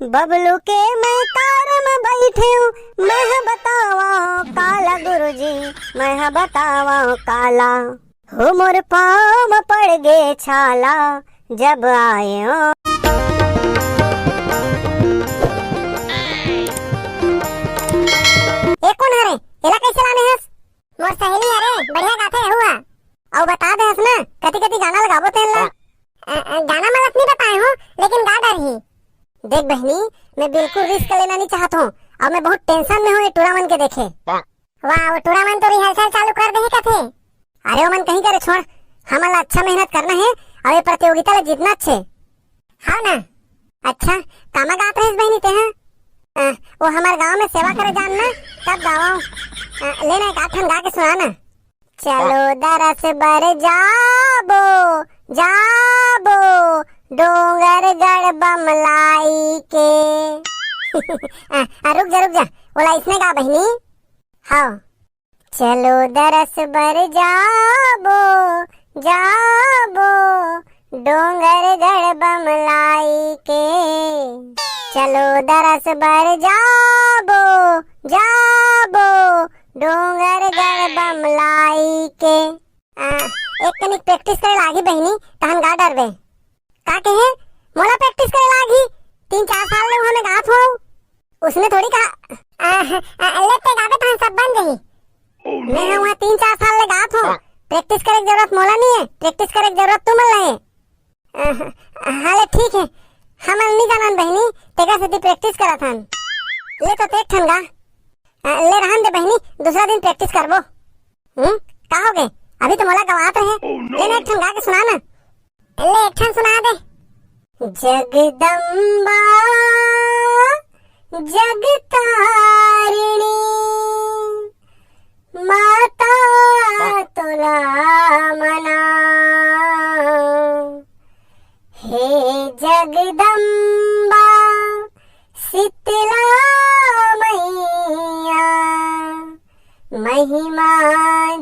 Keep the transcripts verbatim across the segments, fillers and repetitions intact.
बबलू के मैं कार में बैठे हूँ, मैं ह बतावा काला गुरुजी, मैं ह बतावा काला। हो मोर पाँव में पड़ गे छाला, जब आए हो। ए कोन हरे? एला कैसे लाने हस? मोर सहेली हरे, बढ़िया गाथे हुआ। अउ बता दे हस ना, कति कति गाना लगाबो तेन ला। अ, अ, गाना मतलब नहीं बताए हूँ, लेकिन गा डरही। देख बहनी, मैं बिल्कुल रिस्क लेना नहीं चाहत हूँ, अउ मैं बहुत टेंशन में हूँ ये टूरा मन के देखे। वाह, वो टूरा मन तो रिहर्सल चालू कर दे हे कथे। अरे ओमन कहीं करे छोड़, हमन ला अच्छा मेहनत करना हे, अउ ये प्रतियोगिता ला जीतना अच्छे। हाँ ना? अच्छा, कामा गात रहिस बहिनी तेहा? अ, वो हमर गांव में सेवा करे जान ना, तब गावव। अ, ले ना, एक आध ठन गा के सुना ना। चलो दरस बर जाबो, जाबो, डोंगरगढ़ बमलाई के। अ, अ, रुक जा, रुक जा, ओला इसने गा बहिनी। हाँ। चलो दरस बर जाबो, जाबो, डोंगरगढ़ बमलाई के। चलो दरस बर जाबो, जाबो, डोंगरगढ़ बमलाई के। आ, एक कनिक प्रैक्टिस करे लागही बहिनी, तहन गा डरबे। का कहे? मोला प्रैक्टिस करे लागही? तीन चार साल ले उहाँ मैं गात हूँ। उसने थोड़ी कहा, आ, आ, ले ते गाबे तहन सब बन जाही। मैं ह उहाँ तीन चार साल ले गात हूँ। प्रैक्टिस करे के जरूरत मोला नहीं है, प्रैक्टिस करे के जरूरत तुमन ला है। आ, हाँ ले ठीक है, हमन नहीं जानन बहिनी, तेकर सेती प्रैक्टिस करत हन। ले तो ते एक ठन गा। आ, ले रहन दे बहिनी, दूसरा दिन प्रैक्टिस करबो। हम्म, का हो गए? अभी तो मोला गवात रहे। ले ना एक ठन गा के सुना ना। ले एक ठन सुना दे। जगदम्बा, जगतारिणी, माता तोला मना। हे जगदम्बा, शीतला मैया, महिमा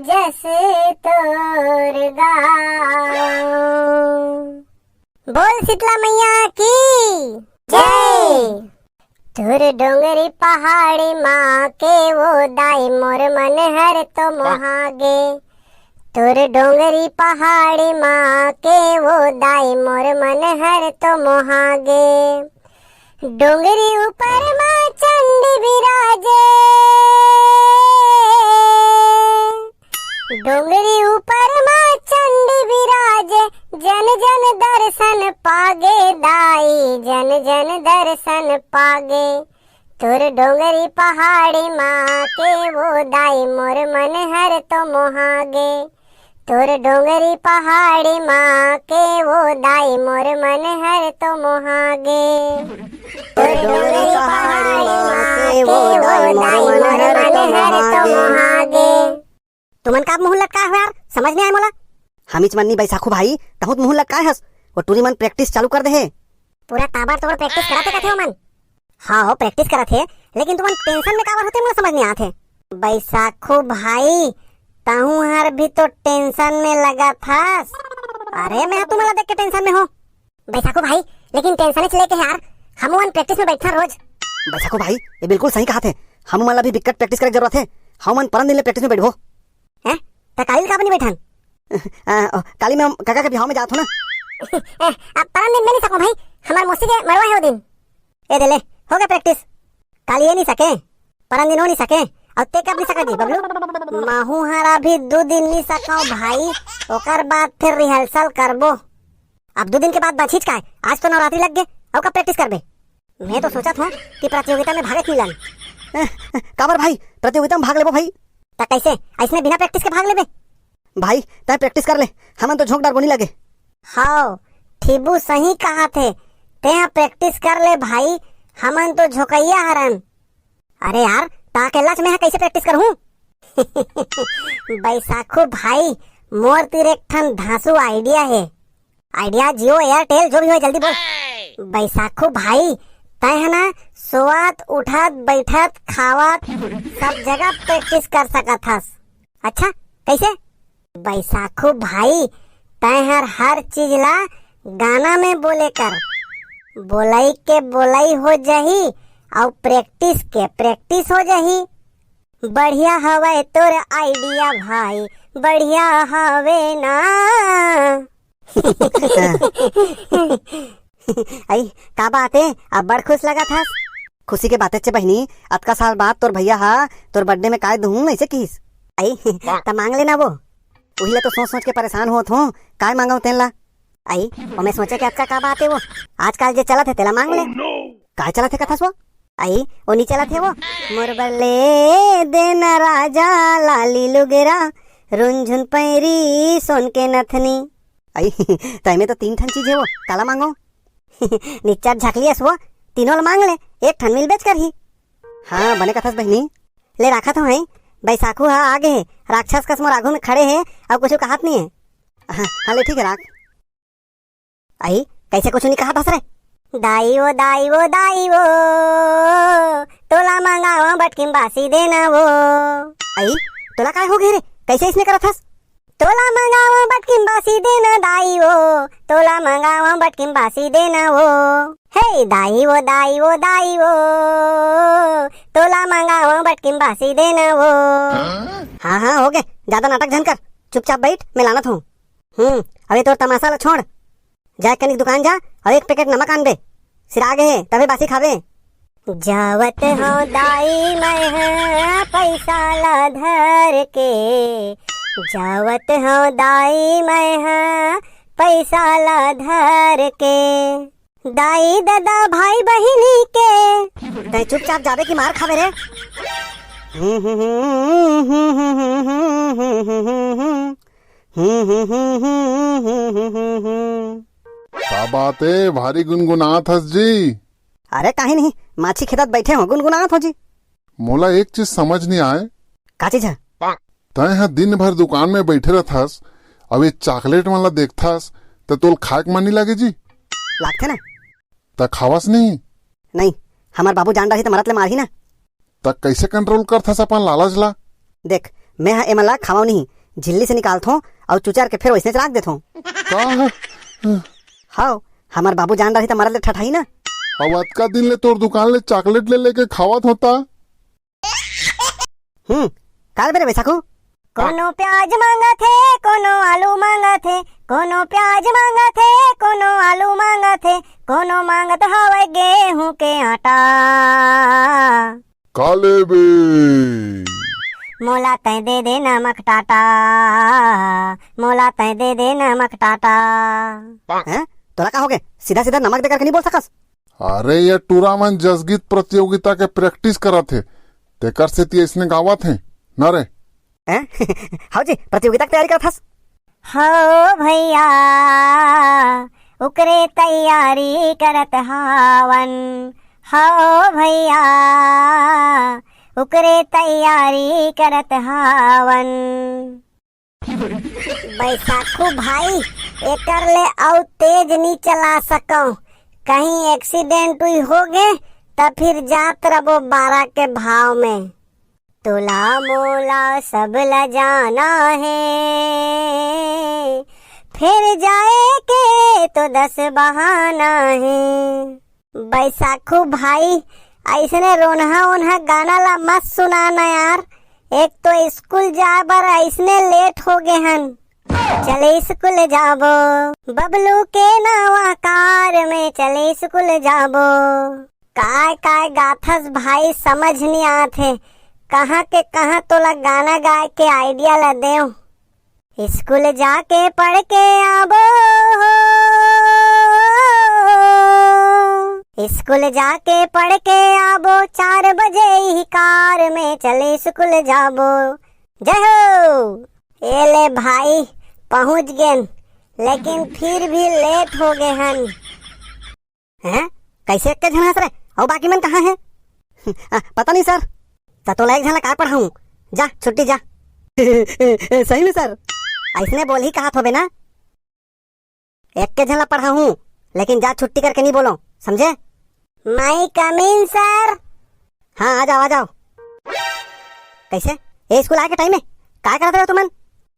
जस तोर गाओ। बोल शीतला मैया की जय। तोर डोंगरी पहाड़ी माँ के वो दाई, मोर मन हर तो मोहागे। तोर डोंगरी पहाड़ी माँ के वो दाई, मोर मन हर तो मोहागे। डोंगरी ऊपर माँ चंडी विराजे, डोंगरी ऊपर माँ चंडी विराजे, जन जन दर्शन पागे दाई, जन जन दर्शन पागे। तोर डोंगरी पहाड़ी माँ के वो दाई, मोर मन हर तो मोहागे। तोर डोंगरी पहाड़ी माँ के वो दाई, मोर मन हर तो मोहागे। तोर डोंगरी पहाड़ी माँ के वो दाई, मोर मन हर तो मोहागे। तुमन का मुंह लटकाए हो यार, समझ नहीं आए मोला। हमीच मन नी बैसाखू भाई, तहुत मुंह लटकाए हस। वो टूरी मन प्रैक्टिस चालू कर दे हे। पूरा ताबड़तोड़ प्रैक्टिस कराथे कथे ओमन। हाँ हो, प्रैक्टिस करत हे, लेकिन तुमन टेंशन में काबर होते, मोला समझ नहीं आत हे। बैसाखू भाई, तहूं हर भी तो टेंशन में लगा थस। अरे, मैं तुमला देख के टेंशन में हो। बैसाखू भाई, लेकिन टेंशन च लेके यार, हम मन प्रैक्टिस में बैठा रोज। बैसाखू भाई, ये बिल्कुल सही कहा थे। हम मन ला भी बिकट प्रैक्टिस करे के जरूरत है। हम मन परन दिन ले प्रैक्टिस में बैठबो। हैं? त काली काबर नहीं बैठन? आ, ओ, काली मैं काका के बिहाव में जात हो ना। ए, अब परन दिन में नहीं सको भाई, हमार मौसी के मरवा है वो दिन। ए दे ले, हो गया प्रैक्टिस। काली ये नहीं सके, परन दिन हो नहीं सके, और ते कब नहीं सका जी बबलू? महू हरा भी दो दिन नहीं सका भाई, ओकर बाद फिर रिहर्सल करबो। अब दो दिन के बाद बचिच काय, आज तो नवरात्रि लग गे, और कब प्रैक्टिस करबे? मैं तो सोचत हूँ कि प्रतियोगिता में भाग नहीं लन। काबर भाई, प्रतियोगिता में भाग लेबो भाई। त कैसे, ऐसने बिना प्रैक्टिस के भाग लेबे? भाई, तै प्रैक्टिस कर ले, हमन तो झोंक डरबो नहीं लगे। हाव, ठीबू सही कहा थे, तेहा प्रैक्टिस कर ले भाई, हमन तो झोकैया हरन। अरे यार, त अकेल्ला च मैं ह कैसे प्रैक्टिस करहूँ? बैसाखू भाई, मोर तीर एक ठन धांसू आइडिया है। आइडिया जियो, एयरटेल, जो भी हो, जल्दी बोल। बैसाखू भाई, तै है ना, सोवत, उठत, बैठत, खावत, सब जगह प्रैक्टिस कर सकत हस। अच्छा, कैसे? बैसाखू भाई, तै हर हर चीज ला गाना में बोले कर। बोलई के बोलई हो जाही, अउ practice के practice हो जाही। बढ़िया हवय तोर idea भाई, बढ़िया हवे ना। अई, का बात हे? अब्बड़ खुश लगत हस। खुशी के बात हे बहिनी, अतका साल बाद तोर भैया हा तोर birthday में काय दूहूं, अइसे किहिस। अई, त मांग लेना वो। उही ला तो सोच सोच के परेशान होत हों, काय मांगव तेन ला। अई, ओमे सोचे के अतका का बात हे वो? आजकल जे चलत हे तेला मांग ले। काय चलत हे कथस वो? अई, ओ नी चलत हे वो। मोर बर ले देना राजा लाली लुगरा, रुनझुन पैरी सोन के नथनी। अई, त एमे तो तीन ठन चीज हे वो, काला मांगो? निच्चट झकलियस वो, तीनों ल मांग ले, एक ठन मिलबेच करही। हाँ, बने कथस बहिनी। ले राखत हों हई, बैसाखू ह आ गे हे, राक्षस कस मोर आघू में खड़े हे, अउ कुछु कहत नइ हे। हाँ, हाँ, ले ठीक हे, राख। अई, कइसे कुछु नइ कहत हस रे? दाई वो, दाई वो, दाई वो, तोला मंगावा बटकिम बासी देना वो। अई, तोला काय हो गे रे? कइसे अइसने करत हस? तोला मंगावा बटकिम बासी देना दाई वो, तोला मंगावा बटकिम बासी देना वो। हे दाई वो, दाई वो, दाई वो, तोला मंगावा बटकिम बासी देना वो। हाँ, हाँ, हो गे, जादा नाटक झन कर, चुपचाप बइठ, मैं लानत हों। हम्म, अबे तोर तमासा ला छोड़, जा एक कनिक दुकान जा अउ एक packet नमक आनबे, सिरा गे हे, तभे बासी खाबे। जावत हौं दाई मैं ह पैसा ला धर के, जावत हौं दाई मैं ह पैसा ला धर के, दाई ददा भाई बहिनी के। तैं चुपचाप जाबे कि मार खाबे रे। हम्म, हम्म, हम्म, हम्म, हम्म, हम्म, हम्म, हम्म, हम्म, हम्म, हम्म, हम्म, हम्म, हम्म, हम्म, हम्म, हम्म। का बात हे, भारी गुनगुनात हस जी? अरे काहीं नहीं, माछी खेदत बइठे हों, गुनगुनात हों जी। मोला एक चीज समझ नइ आय। का चीज हे? तैं ह दिन भर दुकान में बइठे रथस, अउ ये chocolate मन ला देखथस, त तोल खाए के मन नइ लागे जी? लागथे ना। त खावस नहीं? नहीं, हमर बाबू जान डारही त मरत ले मारही ना। त कइसे control करथस अपन लालच ला? देख, मैं ह एमन ला खावंव नहीं, झिल्ली से निकालथों अउ चुचर के फेर वइसनेच राख देथों। का? हव, हमर बाबू जान डारही त मरत ले ठठाही ना। अब अतका दिन ले तोर दुकान ले chocolate ले लेके खावत हों त। हम्म, का रे बे बैसाखू? कोनो प्याज मांगत हे, कोनो आलू मांगत हे, कोनो प्याज मांगत हे, कोनो आलू मांगत हे, कोनो मांगत हवय गेहूं के आटा। का लेबे? मोला तैं दे दे नमक टाटा, मोला तैं दे दे नमक टाटा। हैं? तोला का होगे? सीधा सीधा नमक दे करके नहीं बोल सकस? अरे, ये टूरा मन जसगीत प्रतियोगिता के practice करत हे, तेकर सेती अइसने गावत हे न रे। हैं? हव जी, प्रतियोगिता के तैयारी करत हस? हव भइया, ओकरे तैयारी करत हावन। हव भइया, ओकरे तैयारी करत हावन। बैसाखू भाई, एकर ले अउ तेज नी चला सकंव। कहीं accident हुई होगे, त फिर जात रबो बारा के भाव में। तोला मोला सब ल जाना हे, फेर जाए के तो दस बहाना हे। बैसाखू भाई, अइसने रोनहा ओनहा गाना ला मत सुना ना यार। एक तो स्कूल जाए बर अइसने late हो गे हन। चले स्कूल जाबो, बबलू के नवा कार में चले स्कूल जाबो। काय काय गाथस भाई, समझ नइ आत हे। कहाँ के कहाँ तोला गाना गाए के idea ला देव। स्कूल जाके पढ़ के आबो, स्कूल जाके पढ़ के आबो, चार बजे ही कार में चले स्कूल जाबो। जय हो। ए ले भाई, पहुंच गेन, लेकिन फिर भी late हो गे हन। हैं? कइसे एक्के झन हस रे? अउ बाकी मन कहाँ हे? आ, पता नहीं सर। त तोला एक झन ला का पढ़ाऊं? जा, छुट्टी जा। सही में सर? अइसने बोलही कहत होबे ना? एक्के झन ला पढ़ाऊं, लेकिन जा छुट्टी करके नहीं बोलो, समझे? May I come in, sir? हाँ, आ जाओ, आ जाओ। कइसे? ए स्कूल आए के time में काय करत रहे हो तुमन?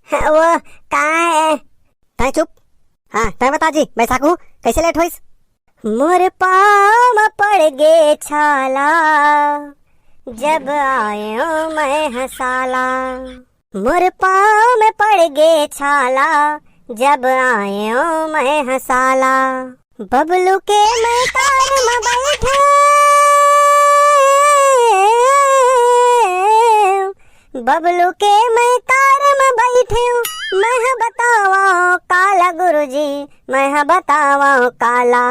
वो का हे? तैं चुप। हाँ, तैं बता जी, बैसाखू, कइसे late होइस? मोर पाँव म पड़ गे छाला, जब आयो मैं ह साला। मोर पाँव म पड़ गे छाला, जब आयो मैं ह साला। बबलू के मैं कार म बैठे, बबलू के मैं कार म बैठे, मैं ह बतावा काला गुरुजी, मैं ह बतावा काला।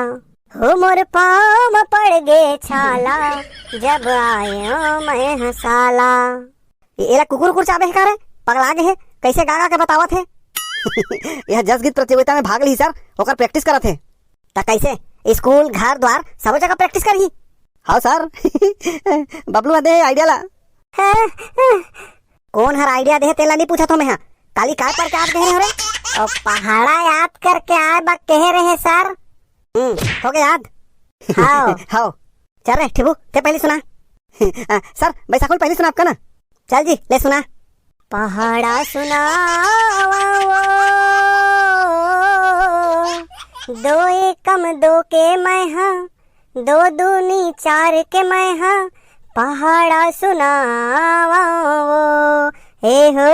हो मोर पाँव म पड़ गे छाला, जब आयो मैं ह साला। ए-, एला कुकुर उकुर चाबे हे का रे? पगला गे हे, कैसे गा गा के बतावत हे। यह जस गीत प्रतियोगिता में भाग ली सर, ओकर प्रैक्टिस करत हे। त कैसे स्कूल, घर द्वार, सबो जगह प्रैक्टिस करही? हाँ सर। बबलू ह दे हे आइडिया ला। हाँ, हाँ। कोन हर आइडिया दे हे तेला नहीं पूछत हो मैं हा। काली काय पढ़ के आत कहे रहे हो रे? ओ, पहाड़ा याद करके आए बा कहे रहे सर। हम्म, हो गया याद। हाँ। हाँ। चल रे ठिबू, ते पहली सुना। आ, सर, बैसाखुल पहली सुना आपका ना। चल जी, ले सुना। पहाड़ा सुनावा वो, दो एकम दो के मैं हा, दो दूनी चार के मैं हा, पहाड़ा सुनावा वो, ए हो,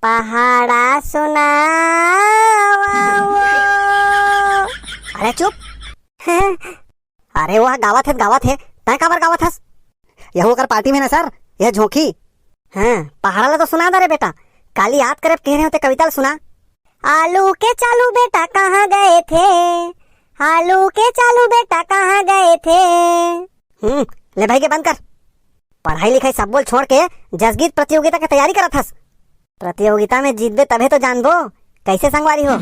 पहाड़ा सुनावा वो। अरे चुप। अरे, वो गावत हे, गावत हे, तैं काबर गावत हस? यहू ओकर पार्टी में ना सर, यह झोंकी। हाँ, पहाड़ा ला तो सुना दा रे बेटा, काली याद करे कह रहे होते कविता ला सुना। आलू के चालू बेटा कहाँ गए थे, आलू के चालू बेटा कहाँ गए थे। हम्म, ले भाई के बंद कर। पढ़ाई लिखाई सब बोल छोड़ के जसगीत प्रतियोगिता के तैयारी करत हस। प्रतियोगिता में जीतबे तभे तो जानबो, कैसे संगवारी हो?